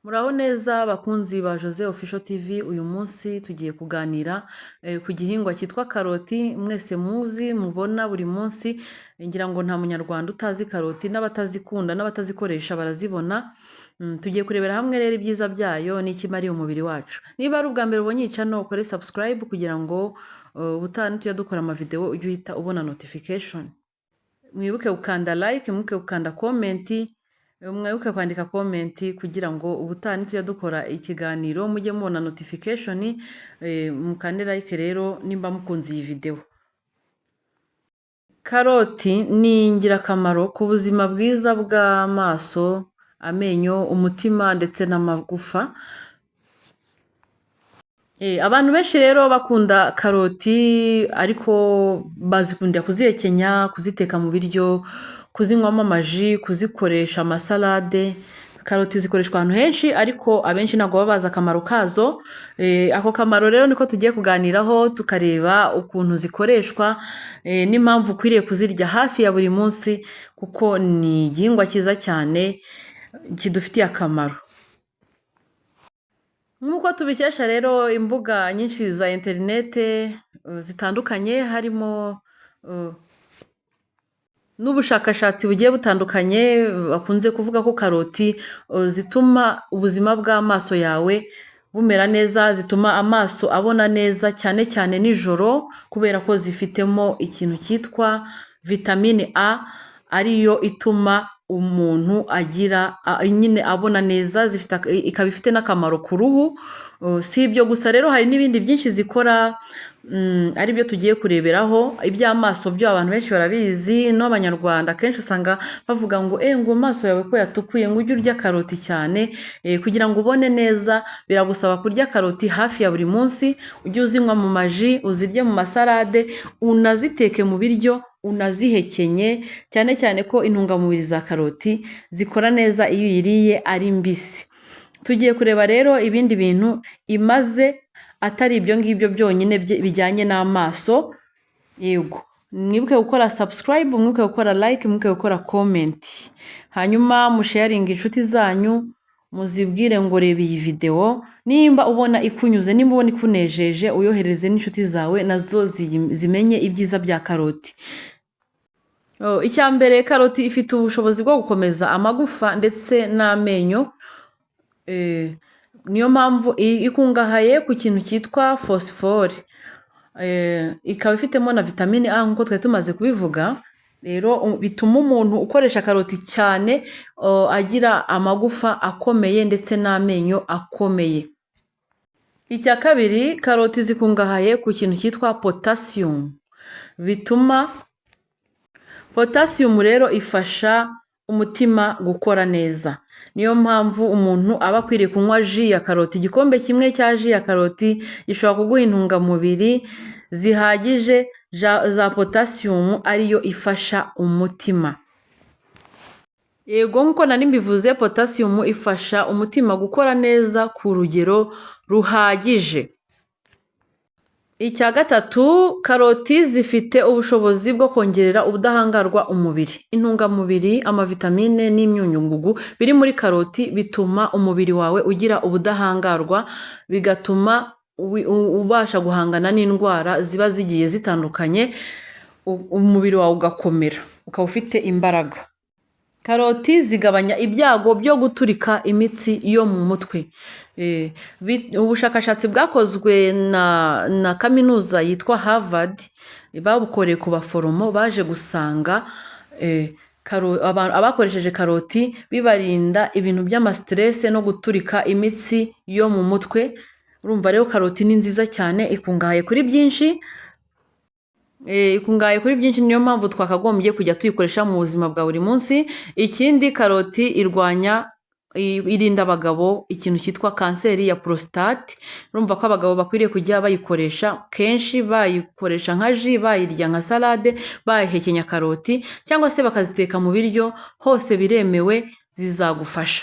Muraho neza bakunzi ba Jose Official TV, uyu munsi tugiye kuganira ku gihingwa cyitwa karoti mwese muzi mubona buri munsi, ngira ngo nta munyarwanda utazi karoti n'abatazikunda n'abatazikoresha barazibona. Tugiye kurebera hamwe rero ibyiza byayo n'icyo imariye umubiri wacu. Niba ari ubwa mbere ubonye iyi channel, ukore subscribe kugira ngo ubutaha nitujya dukora amavideo ujye uhita ubona notification. Mwibuke gukanda like, mwibuke gukanda comment, mwibuke kwandika comment kugira ngo ubutaha nitujya dukora ikiganiro mujye mubona notification. Mukande like rero nimba mukunze iyi video. Karoti ni ingirakamaro ku buzima bwiza bw'amaso, amenyo, umutima ndetse n'amagufa. Abantu benshi rero bakunda karoti, ariko bazikundira kuzihekenya, kuziteka mu biryo, kuzinywamo amaji, kuzikoresha amasalade. Karoti zikoreshwa ahantu henshi, ariko abenshi ntabwo baba bazi akamaro kazo. Ako kamaro rero niko tugiye kuganiraho, tukareba ukuntu zikoreshwa n'impamvu ukwiriye kuzirya hafi ya buri munsi, kuko ni igihingwa cyiza cyane kidufitiye akamaro. Nk'uko tubikesha rero imbuga nyinshi za interinete zitandukanye, harimo n'ubushakashatsi bugiye butandukanye, bakunze kuvuga ko karoti zituma ubuzima bw'amaso yawe bumera neza, zituma amaso abona neza cyane cyane nijoro, kubera ko zifitemo ikintu cyitwa vitamine A, ariyo ituma umuntu agira nyine abona neza, ikaba ifite n'akamaro ku ruhu. Si ibyo gusa rero, hari n'ibindi byinshi zikora aribyo tugiye kureberaho. Iby'amaso byo abantu benshi barabizi, n'Abanyarwanda akenshi usanga bavuga ngo ngo amaso yawe ko yatukuye, ngo ujye urya karoti cyane kugira ngo ubone neza. Biragusaba kurya karoti hafi ya buri munsi, ujye uzinywa mu maji, uzirye mu masalade, unaziteke mu biryo, unazihekenye, cyane cyane ko intungamubiri za karoti zikora neza iyo uyiriye ari mbisi. Tugiye kureba rero ibindi bintu imaze atari ibyo ngibyo byonyine bijyanye n'amaso. Yego, mwibuke gukora subscribe, mwibuke gukora like, mwibuke gukora comment, hanyuma musharinge inshuti zanyu, muzibwire ngo reba iyi videwo, nimba ubona ikunyuze, nimba ubona ikunejeje, uyohereze n'inshuti zawe nazo zimenye ibyiza bya karoti. Icya mbere, karoti ifite ubushobozi bwo gukomeza amagufa ndetse n'amenyo. Niyo mpamvu ikungahaye ku kintu cyitwa phosphore, ikaba ifitemo na vitamine A nk'uko twari tumaze kubivuga. Rero bituma umuntu ukoresha karoti cyane agira amagufa akomeye ndetse n'amenyo akomeye. Icya kabiri, karoti zikungahaye ku kintu cyitwa potassium. Bituma potassium rero ifasha umutima gukora neza. Niyo mpamvu umuntu aba akwiriye kunywa jus ya karoti. Igikombe kimwe cya jus ya karoti gishobora kuguha intungamubiri zihagije za potassium, ariyo ifasha umutima. Yego, nk'uko nari mbivuze, potassium ifasha umutima gukora neza ku rugero ruhagije. Icya gatatu, karoti zifite ubushobozi bwo kongerera ubudahangarwa umubiri. Intungamubiri, amavitamine n'imyunyungugu biri muri karoti bituma umubiri wawe ugira ubudahangarwa, bigatuma ubasha guhangana n'indwara ziba zigiye zitandukanye, umubiri wawe ugakomera, ukaba ufite imbaraga. Karoti zigabanya ibyago byo guturika imitsi yo mu mutwe. Ubushakashatsi bwakozwe na kaminuza yitwa Harvard, babukoreye ku baforomo, baje gusanga abakoresheje karoti bibarinda ibintu by'ama stress no guturika imitsi yo mu mutwe. Urumva rero karoti ni nziza cyane, ikungahaye kuri byinshi, ikungahaye kuri byinshi, niyo mpamvu twakagombye kujya tuyikoresha mu buzima bwa buri munsi. Ikindi, karoti irwanya, irinda abagabo ikintu cyitwa kanseri ya prostate. Urumva ko abagabo bakwiriye kujya bayikoresha kenshi, bayikoresha nka jus, bayirya nka salade, bayihekenya karoti cyangwa se bakaziteka mu biryo, hose biremewe, zizagufasha.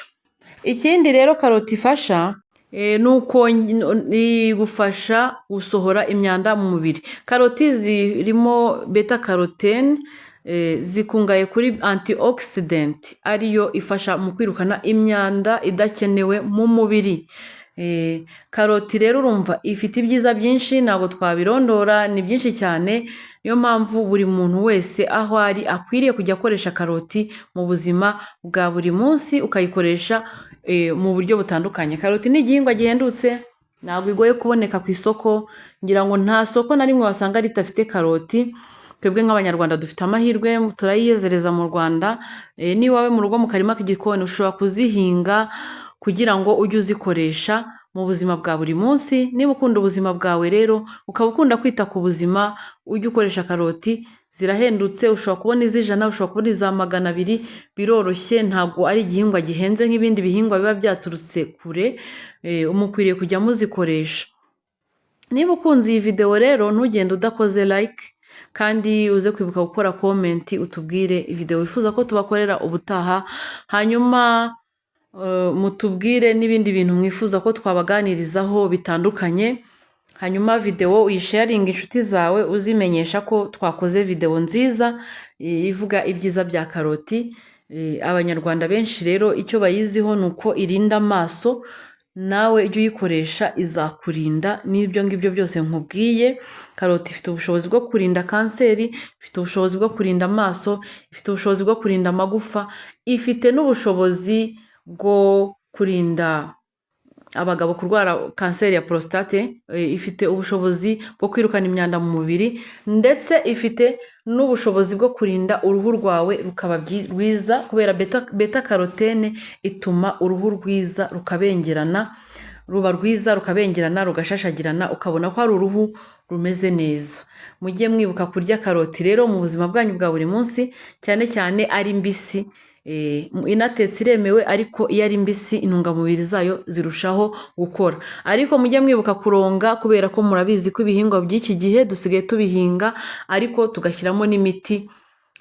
Ikindi rero karoti ifasha ni uko igufasha gusohora imyanda mu mubiri. Karoti zirimo bêta-carotène. Zikungahaye kuri antioxidant, ariyo ifasha mu kwirukana imyanda idakenewe mu mubiri. Karoti rero urumva ifite ibyiza byinshi, ntabwo twabirondora, ni byinshi cyane. Niyo mpamvu buri muntu wese aho ari akwiriye kujya akoresha karoti mu buzima bwa buri munsi, ukayikoresha mu buryo butandukanye. Karoti ni igihingwa gihendutse, ntabwo igoye kuboneka ku isoko. Ngira ngo nta soko na rimwe wasanga ridafite karoti. Twebwe nk'Abanyarwanda dufite amahirwe, turayiyezereza mu Rwanda. N'iwawe mu rugo mu karima k'igikoni ushobora kuzihinga kugira ngo ujye uzikoresha mu buzima bwa buri munsi. Niba ukunda ubuzima bwawe rero, ukaba ukunda kwita ku buzima, ujye ukoresha karoti. Zirahendutse, ushobora kubona iz'ijana, ushobora kubona iza 200, biroroshye, ntabwo ari igihingwa gihenze nk'ibindi bihingwa biba byaturutse kure. Mukwiriye kujya muzikoresha. Niba ukunze iyi videwo rero, ntugende udakoze like, kandi uze kwibuka gukora comment, utubwire videwo wifuza ko tubakorera ubutaha. Hanyuma mutubwire n'ibindi bintu mwifuza ko twabaganirizaho bitandukanye. Hanyuma videwo uyisharinga inshuti zawe, uzimenyesha ko twakoze videwo nziza ivuga ibyiza bya karoti. Abanyarwanda benshi rero icyo bayiziho ni uko irinda amaso. Nawe ujye uyikoresha, izakurinda n'ibyo ngibyo byose nkubwiye. Karoti ifite ubushobozi bwo kurinda kanseri, ifite ubushobozi bwo kurinda amaso, ifite ubushobozi bwo kurinda amagufa, ifite n'ubushobozi bwo kurinda abagabo kurwara kanseri ya prostate, ifite ubushobozi bwo kwirukana imyanda mu mubiri, ndetse ifite n'ubushobozi bwo kurinda uruhu rwawe rukaba rwiza, kubera bêta carotène ituma uruhu rwiza rukabengerana, ruba rwiza, rukabengerana, rugashashagirana, ukabona ko ari uruhu rumeze neza. Mujye mwibuka kurya karoti rero mu buzima bwanyu bwa buri munsi, cyane cyane ari mbisi. Inatetse iremewe, ariko iyo ari mbisi intungamubiri zayo zirushaho gukora. Ariko mujye mwibuka kuronga, kubera ko murabizi ko ibihingwa by'iki gihe dusigaye tubihinga ariko tugashyiramo n'imiti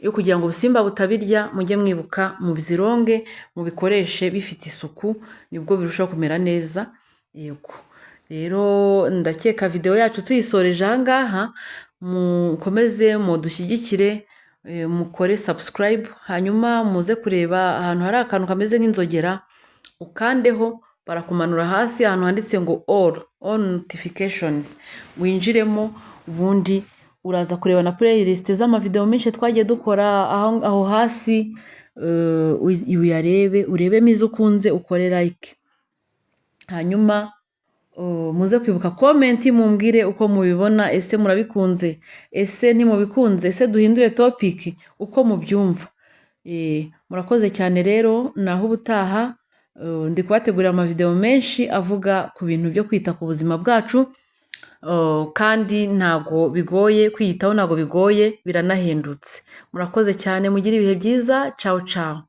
yo kugira ngo ubusimba butabirya. Mujye mwibuka mubizironge, mubikoreshe bifite isuku, nibwo birushaho kumera neza. Yego rero, ndakeka videwo yacu tuyisoreje aha ngaha. Mukomeze mudushyigikire, mukore subscribe, hanyuma muze kureba ahantu hari akantu kameze nk'inzogera, ukandeho, barakumanura hasi ahantu handitse ngo all notifications, winjiremo. Ubundi uraza kureba na playlist z'amavideo menshi twagiye dukora aho hasi, uyarebe, urebemo izo ukunze, ukore like. Hanyuma muze kwibuka comment, mumbwire uko mubibona. Ese murabikunze? Ese ntimubikunze? Ese duhindure topic? Uko mubyumva. Murakoze cyane rero, naho ubutaha. Ndi kubategurira amavideo menshi avuga ku bintu byo kwita ku buzima bwacu, kandi ntabwo bigoye kwiyitaho, ntabwo bigoye, biranahendutse. Murakoze cyane, mugire ibihe byiza. Ciao ciao.